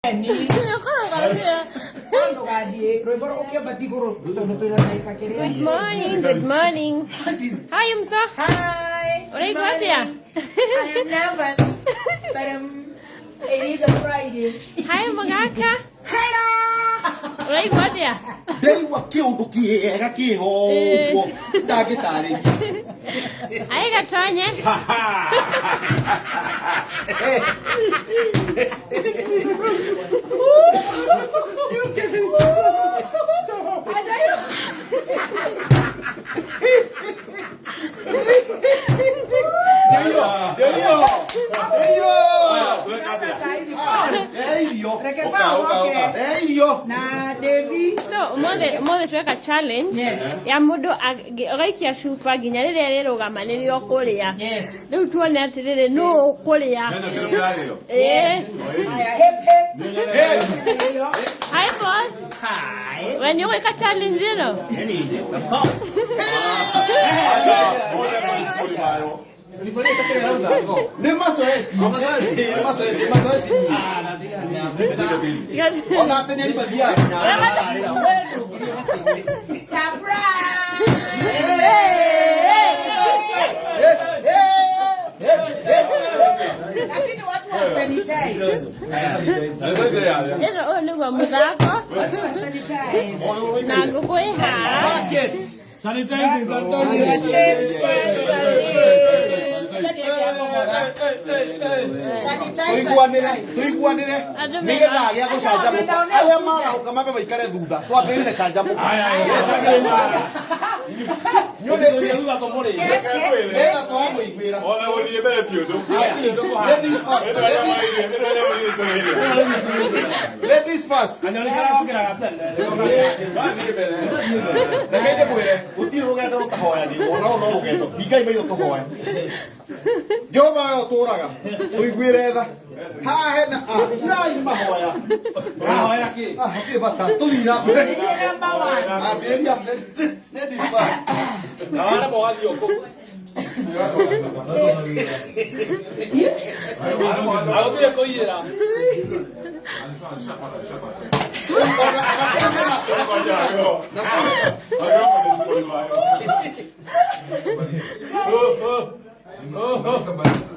Ni ndũgathiĩ rwĩmbo rũgũkĩambata igũrũ tondũ twĩna ndagĩka kĩrĩa. Good morning, good morning. Hi, Musa. Hi. Ũraigua atĩa? I am nervous, but it is a Friday. Hi, Mũgaka. Hello. Ũraigua atĩa? Ndaigua kĩũndũ kĩega kĩho ũguo ndangĩtarĩria. Hi, Gatonye. Ndeio, ndeio, ndeio. Sasa saa hizi Paul, Eh, irio. reke Paul oke. Eh, irio. Na Devi. So, ũmũthĩ ũmũthĩ tweka challenge Yes. ya mũndũ ũgaikia cuba nginya rĩrĩa rĩrũgama nĩrĩo ũkũrĩa. Yes. Rĩu tuone atĩrĩrĩ nũ ũkũrĩa. Ĩĩ. Haya, hip hip. Eh, Ndio. Hi, Paul. Hi. We nĩ ũgwĩka challenge ĩno? Nĩ mazoezi. Nĩ mazoezi, nĩ mazoezi. Ona ateng'eri mathiaga nginya. Surprise. Eh, eh, eh, eh, eh. Lakini watu wa sanitize. Ĩno ũyũ nĩguo mũthako Watu wa sanitize. na ngũkũ ĩ haha. Bucket. Your chest Sanitize. Tũiguanĩre, tũiguanĩre. Andũ Nĩ gĩthaa gĩa gũcanjamũka. Arĩa marahũka mambe maikare thutha. Twambĩrĩre canjamũka. Nĩgetha twamũiguĩra. Ladies first, ladies first. Reke ndĩmwĩre, gũtirĩ rũgendo rũtahoyanĩirwo, ona rũu no rũgendo. Hingai maitho tũhoe. Jehova we ũtũũraga, tũiguĩre tha. Haha hena a, tirai mahoya. Ah, hatirĩ bata, tũthiĩ na mbere. Number one. Ambĩrĩria, ladies first.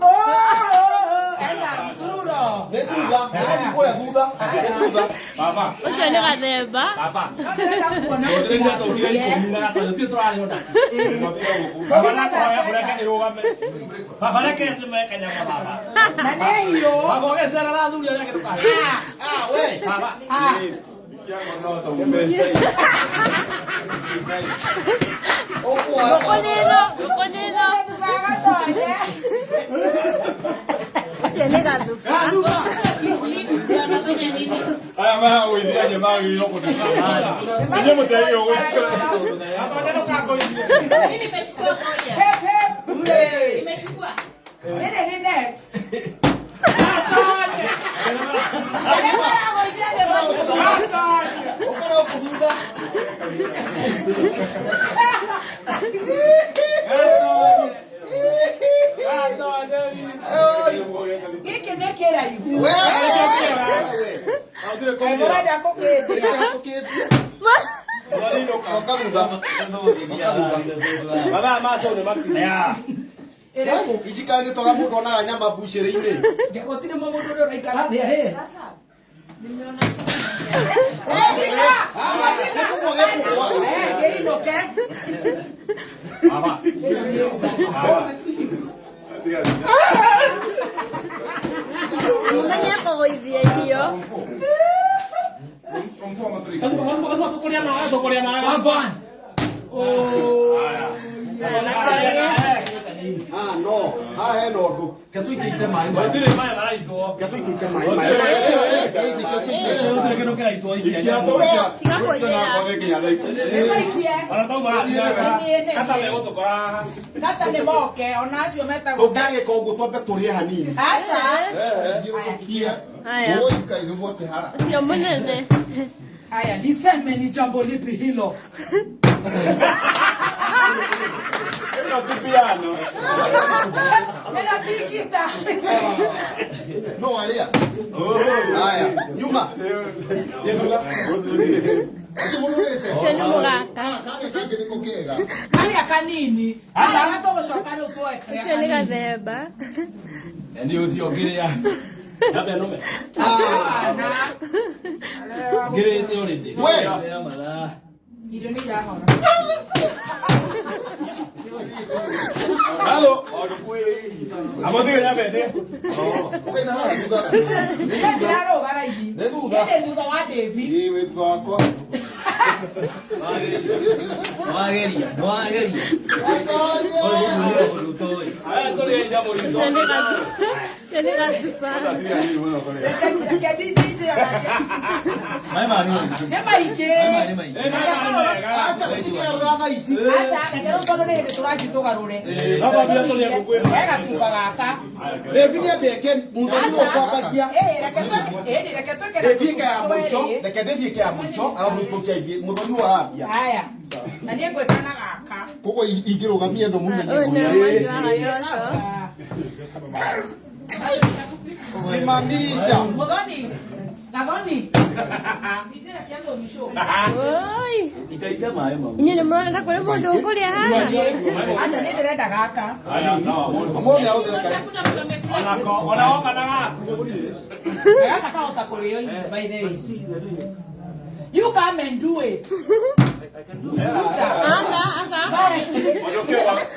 Oh, enda mzuro. Nĩ thutha, nĩ kũrĩa thutha, nĩ thutha. Ũcio nĩ gathemba. Ndĩrenda kuona Na nĩ hiũ. Ah, we. Ah, Ũkũara. Ngũkũ nĩ ĩno, ngũkũ nĩ ĩno. thutha wa Gatonye. Ũcio nĩ gathuba. Aya maragũithia magĩrĩirwo Mimi nimechukua moja. Hip hip. Hooray. Nimechukua. Nini ni next? Ũkorwo gũkũ thutha. Gĩkĩ nĩ kĩraihu. We. Kaĩ mũrenda kũkĩndia? Coka thutha. Coka thutha. Mathaa ma show nĩ makinyu. Ĩrĩkũ? Ici kaĩ nĩ tora mũndũ onaga nyama mbucĩrĩ-inĩ. Gũtirĩ mũndũ ũrĩa ũraikara thĩ arĩe. Nimeona. Shika! Ah, nĩ kũgwa gĩkũgwa. Eh, gĩinũke. Mũmenye kũgũithia irio. Wagwan. Ah, no. Haha hena ũndũ. Reke tũikĩte maĩ maya. Gũtirĩ maĩ maraitwo. Reke tũikĩte maĩ maya. Gũtirĩ kĩndũ kĩraitwo ikia. Tiga kũiyĩra. Nĩmaikie. Ona tauma kata megũtũkora haha. Kata nĩ moke, ona acio metagwo. Tũngĩagĩka ũguo twambe tũrĩe hanini. Aca. Thiũrũrũkie. Haya. Oi, Ngai nĩ mwakĩhara. Ũcio mũnene. Haya, niseme ni jambo lipi hilo? Ĩno ti piano. Ĩno ti gita. No arĩa. Haya, nyuma. Uma. Ũcio nĩ mũgaka. Karĩa kanini. Karĩa tũgũcoka rĩu tuoe karĩa Ũcio nĩ kanini. gathemba. Nĩ ũcio ngĩrĩa. Nyambe nũme. Hapana. Ngĩrĩte already. We. Irio nĩ irahora. Halo. Amũtige nyambe ndĩe. Ũkaina haha thutha. Niĩ ndĩrarũga raithi. Nĩ thutha. Niĩ ndĩ thutha wa David. Ĩĩ wĩ thutha wakwa. Wageria, wageria. Aya tũrĩe nyamũ Ũcio itũ. nĩ ũcio nĩ gacuba. Reke DJ onake. Maĩ ma nĩ Nĩ maingĩ. Maĩ nĩ maingĩ. Acha gũtigerera thaa ici. Aca, reke rĩu tondũ nĩ hĩndĩ tũrathiĩ tũgarũre. Baba mbia tũrĩe ngũkũ ĩno. He gacuba gaka. David nĩambe eke mũthoni ũyũ kwambagia. Ĩĩ, reke twĩke ĩĩ, reke twĩke na David ĩke ya tũcuba mũico. twĩrĩ. Reke David ĩke ya mũico arabu tũcenjie. Mũthoni ũyũ arambia. Haya. Na niĩ ngwĩka na gaka. Koguo ingĩrũgamia ĩno mũmenye Ũyũ nĩ ngũrĩa. mwangi wa gacoco. Simamisha. Muthoni. Gathoni. Ndĩra kĩango mĩcũ. Oi. Itaita maĩ mau. Inyuĩ nĩ mũrona ta kũrĩ mũndũ ũkũrĩa haha? Aca nĩ ndĩrenda gaka. Mũndũ nĩahũthĩra karĩa. Onako, ona woka na gaku gũtirĩ. Gaka kahota kũrĩo irio by the way. You come and do it. Aca, aca.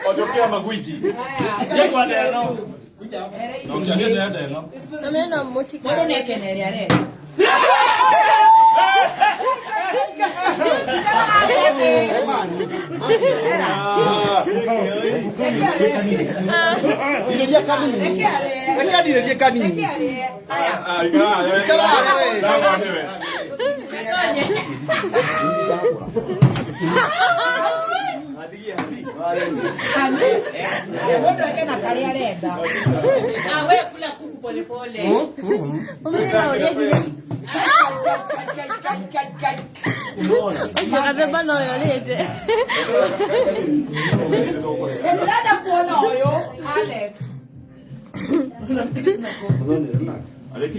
Onjokia magwiji. Ndiĩ kwenda ĩno. Ere No, niĩ ndĩrenda ĩno. Na no mũtika. Mũndũ nĩekene ĩrĩa arenda. Ndirĩria kanini. Reke arĩe. Reke ndirĩrie kanini. Reke arĩe. Haya. Ikara harĩa. Ikara harĩa we. Sawa, nĩwe. Ani. Mũndũ eke na karĩa arenda. Ah, wewe kula kuku polepole. Ũmenye no ũrĩe nginya Kai, kai, kai, kai. ũcio gathemba no yo ũrĩte. Ndĩrenda kuona ũyũ Alex.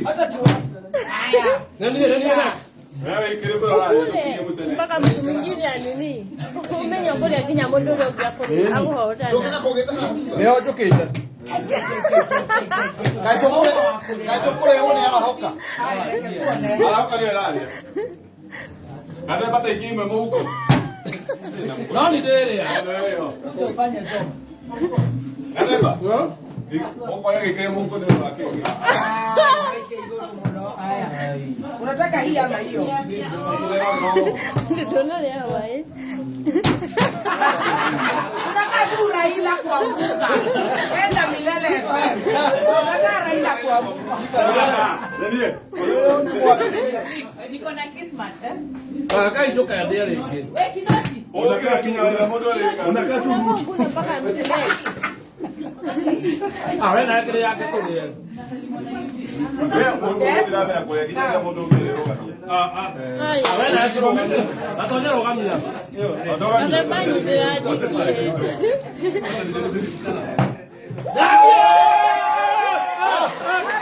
Acha tuone. Haya. Nĩ niĩ, nĩ niĩ. Wewe ikĩrĩ kũrora Ũkule mpaka mtu mwingine anini. Ũmenye ũkũrĩa nginya mũndũ ũrĩa ũngĩ akũrĩa akũhotana. Ndũkĩga kũgĩta haha thutha. Nĩho njũkĩte. Kaĩ tũkũrehwo nĩ arahoka. Haya, reke tuone. Arahoka nĩyo ĩrarĩa. Gathemba ta ingĩ imwe mũhuko. No nĩ ndĩrĩa. Tufanye job. Gathemba. Ũkoya gĩkĩrĩ mũhuko nĩ ũndũ wa kĩĩ. Ah, weke igũrũ mũno. Haya. Unataka hii ama hiyo? Ndũnarĩa hwaĩ. Unakaa tu Raila kuanguka. Enda Milele FM. Unakaa Raila kuanguka. Nĩ niĩ. Niko na Kismat, eh? Kai njoka ndĩe rĩngĩ. Wewe Kinoti. Ũkĩra kinya ũrĩa mũndũ arĩka. Unakaa tu Unafaa ukule mpaka mtu Ah, we nawe kĩrĩa yake tũrĩe. We ũgũthiĩ na mbere kũrĩa nginya rĩrĩa mũndũ ũngĩ arĩrũgamia. Haya. Ah, we nawe cũrũgamia. Gatonye rũgamia. Gathemba nyitĩra njikie.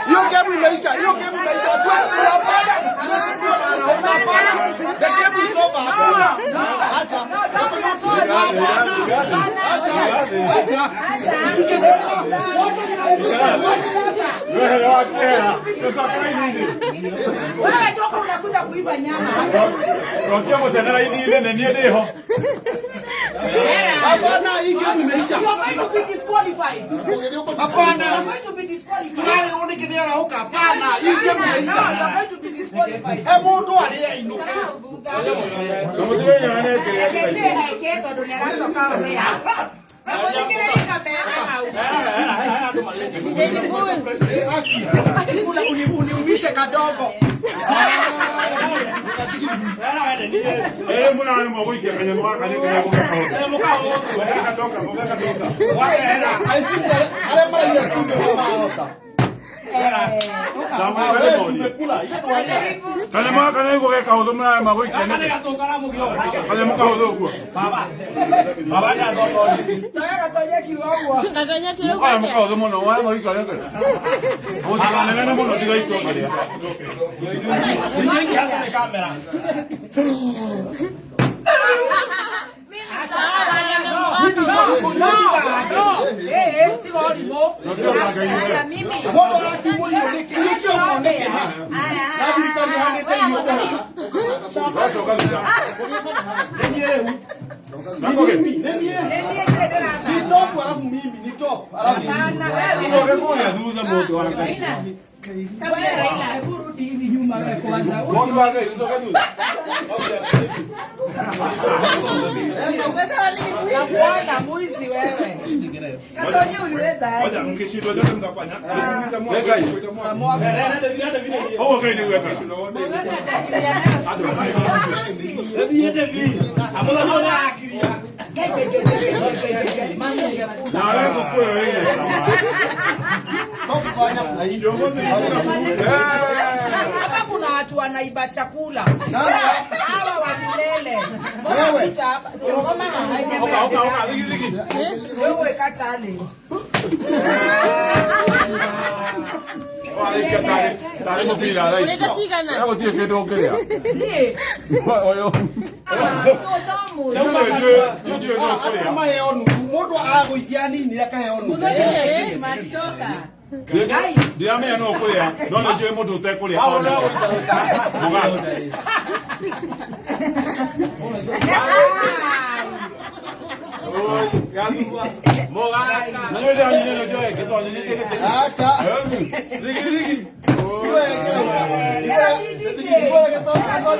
Hiyo game imeisha. Hiyo game imeisha. Hapana. Hapana. The game is over. Hakuna. Acha. Acha. Acha. Wewe wakera. Sasa kwa nini? Wewe toka unakuja kuiba nyama. Cokia mũcenera ini nene niĩ ndĩho. Hapana, hii game imeisha. You are going to be disqualified. Hapana. You are going to be disqualified. Turarĩrwo nĩkĩ nĩ arahũka. Hapana, hii game No, you imeisha. are going to be disqualified. He mũndũ arĩe ainũke. Ndũmũtige nyone nĩ kĩrĩa Reke kĩraitwo. eke tondũ nĩ aracoka ũrĩa. Mũthikĩrĩrie kameme hau. DJ Nikul. Kula uniumishe kadogo. Ĩĩ mũraremwo gũikia kanyamũ gaka nĩ kĩrĩa mũgekahũthũ. Mũgekadoka, mũgekadoka. I think arĩa maraina studio nĩ marahota. Ndamwĩra Wewe nĩ si umekula, ile ndo alia. Kanyamũ gaka nĩ gũgeka ũthũ mũrarema magũikia Gaka nĩ nĩkĩ? gatũka ramũgio. Kanyamũ kahũthũ ũguo. Baba. Baba nĩ athondoni. Toya gatonye kiugo ũguo. Gatonya Kanyamũ tũrauga kahũthũ mũno, warema gũikia nĩkĩ? Mũtikanegene mũno tigaikio karĩa. Ningĩ haku nĩ kamera. No, no, no. Eh, eh, tiga ũrimũ. Haya, mimi. Mũndũ aratimwo irio nĩkĩ? Irio cio ũguo nĩkĩ? Na thirikari ĩhanĩte irio ũguo. Wacoka thutha. Nĩ niĩ rĩu. Nakũgĩ. Nĩ niĩ. Nĩ niĩ ndirĩ ndĩratha. Ni top alafu mimi ni top alafu mimi. Hapana, wewe. Ũgoke kũrĩa thutha mũndũ wa Ngai. Wewe Raila, hebu rudi hivi nyuma wewe kwanza. Mũndũ wa Ngai ũcoke thutha. Nakuona mwizi wewe. Gatonye uliweza Ngoja aje? mkishindwa zote mtafanya. Weka hiyo. Ũguo Ngai nĩguo ekaga. Gai, gai, gai, gai, gai, gai, gai. Mama ungekula. Nawe ngũkũ ĩyo ĩna cama. Top fanya na hii. Kiongozi Hapa kuna watu wanaiba chakula. Nani? Hawa wa milele. Mbona Wewe. kuja hapa? Rogoma haija. Oka, oka, oka, thigi, thigi. Wewe weka challenge. Warĩkia tarĩ mũbira Ũrenda araikio. cigana? Gũtirĩ kĩndũ ũngĩrĩa. Niĩ. Ũyũ. Ndiũĩ no ũkũrĩa. Maheo nuthu. Mũndũ aragũicia nini akaheo nuthu. Smart toka. Ndiramenya no ũkũrĩa no nĩ njũĩ mũndũ ũtekũrĩa onake. Mũgate. Na nĩ ndĩranyinire nĩ njũĩ kĩtonyi nĩ kĩgĩtĩ. Acha. Thigi, thigi. Iwe kĩra. Era DJ. Era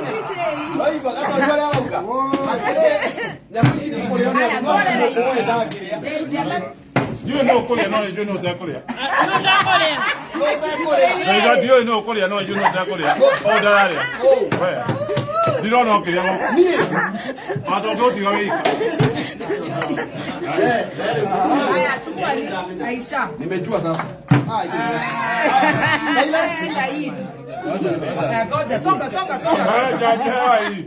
DJ. Waiba gatonya arĩa arauga. Atĩrĩ, nyamũ ici nĩ kũrĩo nĩ andũ no ũyũ ndangĩrĩa. Ndiũĩ no ũkũrĩa no nĩ njũĩ no ũtekũrĩa. Nũndakũrĩa. No ũtekũrĩa. Ndaiga ndiũĩ no ũkũrĩa no njũĩ no ũtekũrĩa. Ũũ ndararĩa. We. Ndirona ũkĩrĩa gũkũ. Niĩ. Watoka ũtiga wĩika. Haya, chukua ni Aisha. Nimejua sasa. Ah, hiyo. Enda hii. Ngoja, songa, songa, songa. Eh, jaja hii.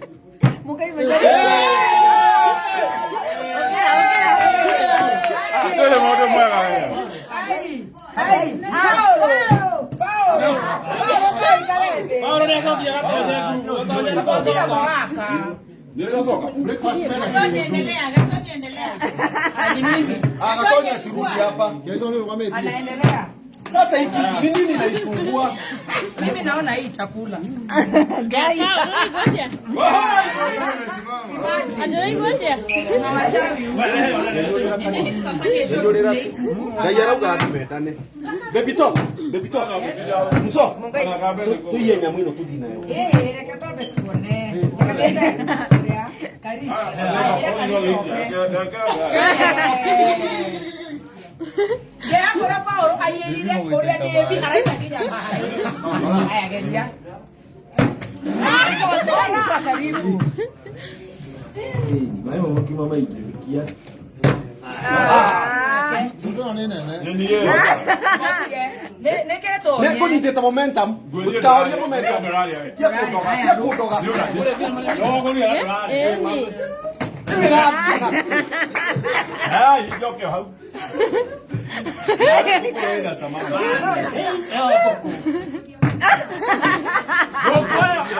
Ndũrĩ mũndũ mwega we. Ai, ai, Paolo. Paolo. Paolo, ikale thĩ. Paolo nĩ acokia gatonye ngurubu, gatonye Gũtirĩ mũgaka. Nĩrĩgacoka. Breakfast mena Gatonye endelea, Gatonye endelea. Ni mimi. Ah, Gatonya asirudi hapa. Anaendelea. Sasa hiki ni nini naisumbua? Mimi naona hii chakula. Ũrĩigua atĩa? Kuna wachawi huku. Ngai arauga andũ mendane. Baby top, baby top. Mso. Tuiye nyamũ ĩno tũthiĩ nayo. Eh, reke twambe tuone. Reke tuende kũrĩa. Karibu. Aya, karibu. Ndĩrakũra Paũlũ aiyĩrire kũrĩa ndĩbi araita nginya maĩ. Aya, geria. Kwa karibu. Maĩ mau makiuma maingĩ wikia. Nĩ niĩ. Nĩ kĩtonye. Nĩ kũnyitĩte momentum. Gũtikahorie momentum. Tia kũndoga, tia kũndoga. Ĩni. Rĩu ĩrathiĩ na kũ? Ai, njoke hau. Ngũkũ ĩna cama. Ngũkũ ĩyo.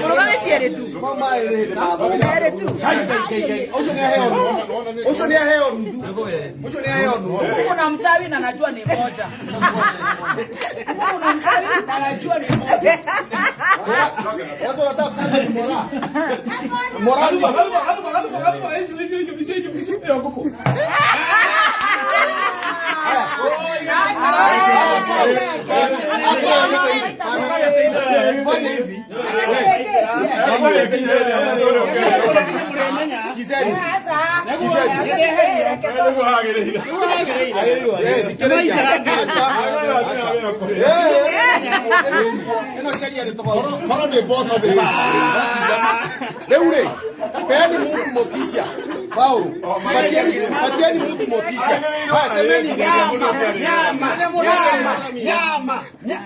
Mũrũgamĩtie rĩ tu. Mau maĩ nĩ hĩndĩ mathũka. Ngai, Ngai, Ngai, Ngai. Ũcio nĩ aheo nuthu. Ũcio nĩ aheo nuthu. Ũcio nĩ aheo nuthu. Huku kuna mchawi na najua ni moja. Huku kuna mchawi na najua ni moja. Sasa unataka kusema ni moraa. Moraa ni Fanya hivi. Sikizeni. Eh, thikĩrĩria. Acha. Eh, ĩno sheria nĩ tofauti. Korwo nĩ mboco nĩ sawa. Rĩu rĩ, Peani mtu motisha. Paulo, patieni mtu motisha. Haya, semeni nyama, nyama, nyama, nyama.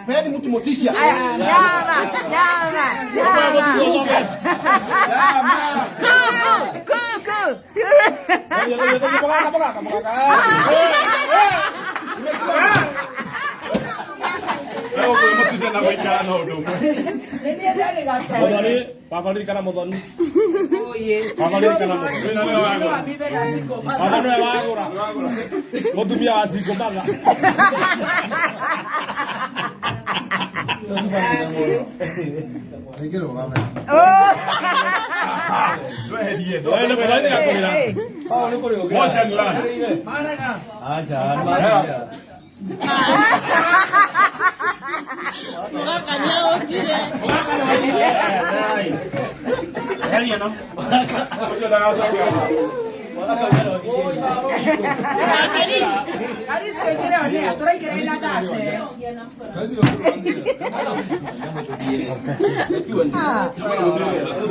Peani mtu motisha. Nyama, nyama, nyama. Kuku, kuku. Imesimama. Leo kwa motisha na gũikara na ũndũ ũmwe. Nĩ niĩ ndarĩ Muthoni, gatene. baba ririkana Muthoni. Oye. Baba ririkana Muthoni. Wĩna nĩwe wagũra. No abibe na single mother. Baba nĩwe wagũra. Mũtumia wa single mother. Ndweherie. Wewe nĩ Muthoni gakũrĩra. Watch and learn. Mũgaka nĩaũkire. Ũcio ndagacoka. Karis. Karis twĩkĩre one, tũraingĩra ina thate.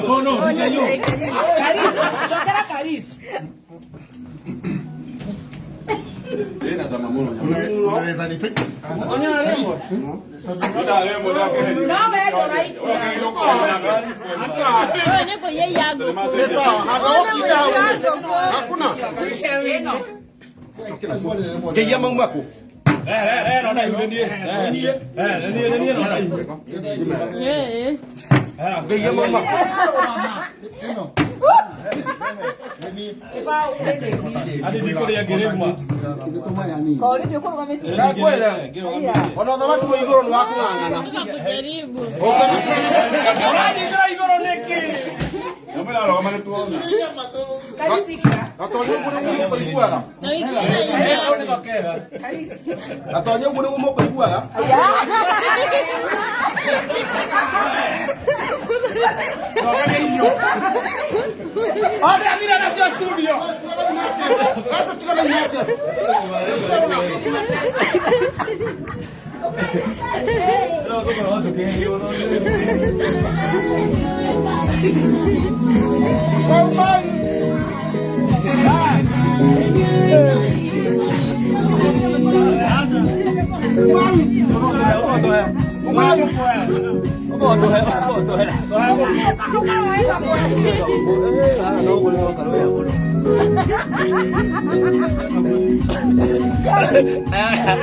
No, no, ndijayo. Karis, cokera Karis. Ĩna cama mũno nyama. Ndaremwo No we ndũraikira. Ũyũ nĩ kũiyaiya ngũkũ. Ni sawa, Ũyũ nĩ kũiyaiya ngũkũ. Hakuna. Ngeia mau maku. Eh, no ndaihu nĩ niĩ. Eh, nĩ niĩ no ndaihu. Eh. Ngeia mau maku. Adi ndikũrĩa ngĩrĩmwa. Ndakwĩra. Ona ũthamaki wa igũrũ nĩ wa kũng'ang'ana. Toka kujaribu. Ũranyitĩra igũrũ nĩkĩ? Nyamũ ĩrarũgama nĩ tuona. Karis ikira. Gatonya ũguo nĩguo mũkũiguaga. Na wiki ĩno ija. Karis. Gatonya ũguo nĩguo mũkũiguaga. Thongagia irio. Othe athire nacio studio. Gatũ tigana nake. Mau mau.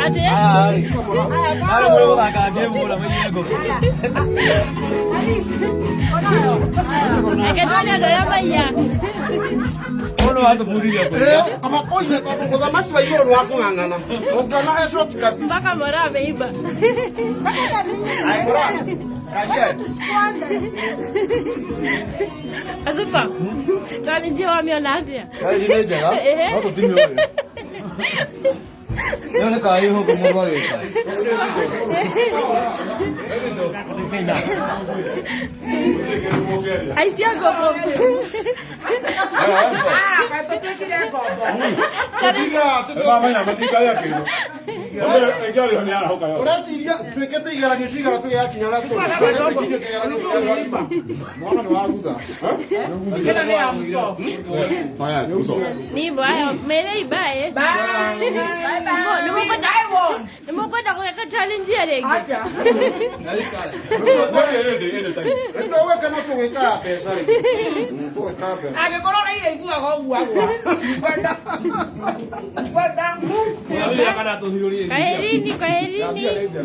Atĩ? Reke tuone andũ arĩa maiya. Amakoire tondũ ũthamaki wa igũrũ nĩ wa kũng'ang'ana. Ũngĩona he shortcut. Mpaka Mora ameiba. Ai, Mora. Kaje. Athupa. Challenge ĩyo wamĩona atĩa? Nĩ njega, no tũtimĩũĩ. Ĩyo nĩ kaĩ hũthũ mũndũ agĩka. Aici a ngũkũ. Ah, kaĩ tũtuĩkire ngombo. Mamenya matingarĩa kĩndũ. Ĩngĩarĩho nĩ arahũka yothe. Ũreciria twĩkĩte igeranio cigana tũgĩgakinya ũrĩa tũrĩ? Twĩkĩte kĩgeranio kĩa mwana nĩ wagutha. Ĩno nĩ ya mũco. Ni baya, mere ibae. Bye. Bye bye. I won. Nĩ mũkwenda gwĩka challenge ĩyo rĩngĩ? Acha. Nĩtũgwĩka no tũgwĩkaga mbeca rĩ. Tũgwĩkaga mbeca. Angĩkorwo Raila aiguaga ũguo agwa. Kwenda. Kwenda. Kwaherini, kwaherini. Ndio ndio.